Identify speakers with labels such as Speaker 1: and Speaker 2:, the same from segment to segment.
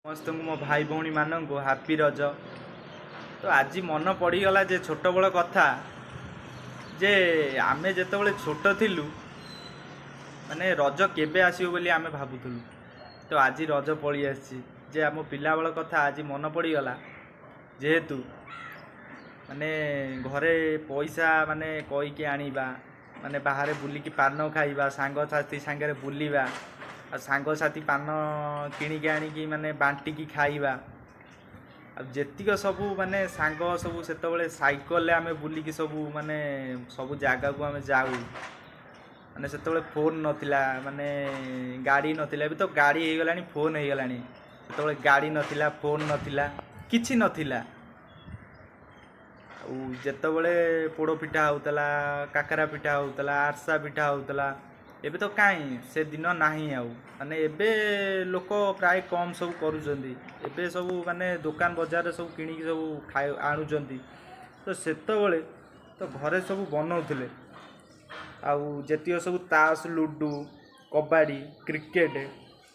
Speaker 1: ସମସ୍ତଙ୍କୁ, ମୋ ଭାଇ ଭଉଣୀମାନଙ୍କୁ ହାପି ରଜ। ତ ଆଜି ମନ ପଡ଼ିଗଲା ଯେ ଛୋଟବେଳ କଥା, ଯେ ଆମେ ଯେତେବେଳେ ଛୋଟ ଥିଲୁ, ମାନେ ରଜ କେବେ ଆସିବ ବୋଲି ଆମେ ଭାବୁଥିଲୁ। ତ ଆଜି ରଜ ପଳେଇ ଆସିଛି, ଯେ ଆମ ପିଲାବେଳ କଥା ଆଜି ମନ ପଡ଼ିଗଲା। ଯେହେତୁ ମାନେ ଘରେ ପଇସା ମାନେ କହିକି ଆଣିବା, ମାନେ ବାହାରେ ବୁଲିକି ପାନ ଖାଇବା, ସାଙ୍ଗସାଥି ସାଙ୍ଗରେ ବୁଲିବା, ଆଉ ସାଙ୍ଗସାଥି ପାନ କିଣିକି ଆଣିକି ମାନେ ବାଣ୍ଟିକି ଖାଇବା, ଆଉ ଯେତିକ ସବୁ ମାନେ ସାଙ୍ଗ ସବୁ ସେତେବେଳେ ସାଇକେଲରେ ଆମେ ବୁଲିକି ସବୁ ମାନେ ସବୁ ଜାଗାକୁ ଆମେ ଯାଉ। ମାନେ ସେତେବେଳେ ଫୋନ୍ ନଥିଲା, ମାନେ ଗାଡ଼ି ନଥିଲା। ଏବେ ତ ଗାଡ଼ି ହେଇଗଲାଣି, ଫୋନ୍ ହେଇଗଲାଣି। ସେତେବେଳେ ଗାଡ଼ି ନଥିଲା, ଫୋନ୍ ନଥିଲା, କିଛି ନଥିଲା। ଆଉ ଯେତେବେଳେ ପୋଡ଼ ପିଠା ହେଉଥିଲା, କାକରା ପିଠା ହେଉଥିଲା, ଆରିସା ପିଠା ହେଉଥିଲା, ଏବେ ତ କାହିଁ ସେ ଦିନ ନାହିଁ ଆଉ। ମାନେ ଏବେ ଲୋକ ପ୍ରାୟ କମ୍ ସବୁ କରୁଛନ୍ତି। ଏବେ ସବୁ ମାନେ ଦୋକାନ ବଜାରରେ ସବୁ କିଣିକି ସବୁ ଖାଇ ଆଣୁଛନ୍ତି। ତ ସେତେବେଳେ ତ ଘରେ ସବୁ ବନଉଥିଲେ। ଆଉ ଯେତିକ ସବୁ ତାସ୍, ଲୁଡ଼ୁ, କବାଡ଼ି, କ୍ରିକେଟ୍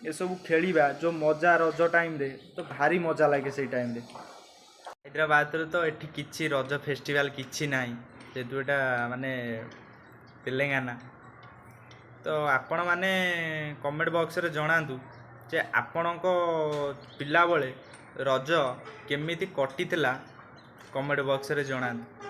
Speaker 1: ଏସବୁ ଖେଳିବା ଯେଉଁ ମଜା ରଜ ଟାଇମ୍ରେ, ତ ଭାରି ମଜା ଲାଗେ ସେଇ ଟାଇମ୍ରେ। ହାଇଦ୍ରାବାଦରେ ତ ଏଠି କିଛି ରଜ ଫେଷ୍ଟିଭାଲ୍ କିଛି ନାହିଁ, ଯେହେତୁ ଏଇଟା ମାନେ ତେଲେଙ୍ଗାନା। ତ ଆପଣମାନେ କମେଣ୍ଟ ବକ୍ସରେ ଜଣାନ୍ତୁ ଯେ ଆପଣଙ୍କ ପିଲାବେଳେ ରଜ କେମିତି କଟିଥିଲା, କମେଣ୍ଟ ବକ୍ସରେ ଜଣାନ୍ତୁ।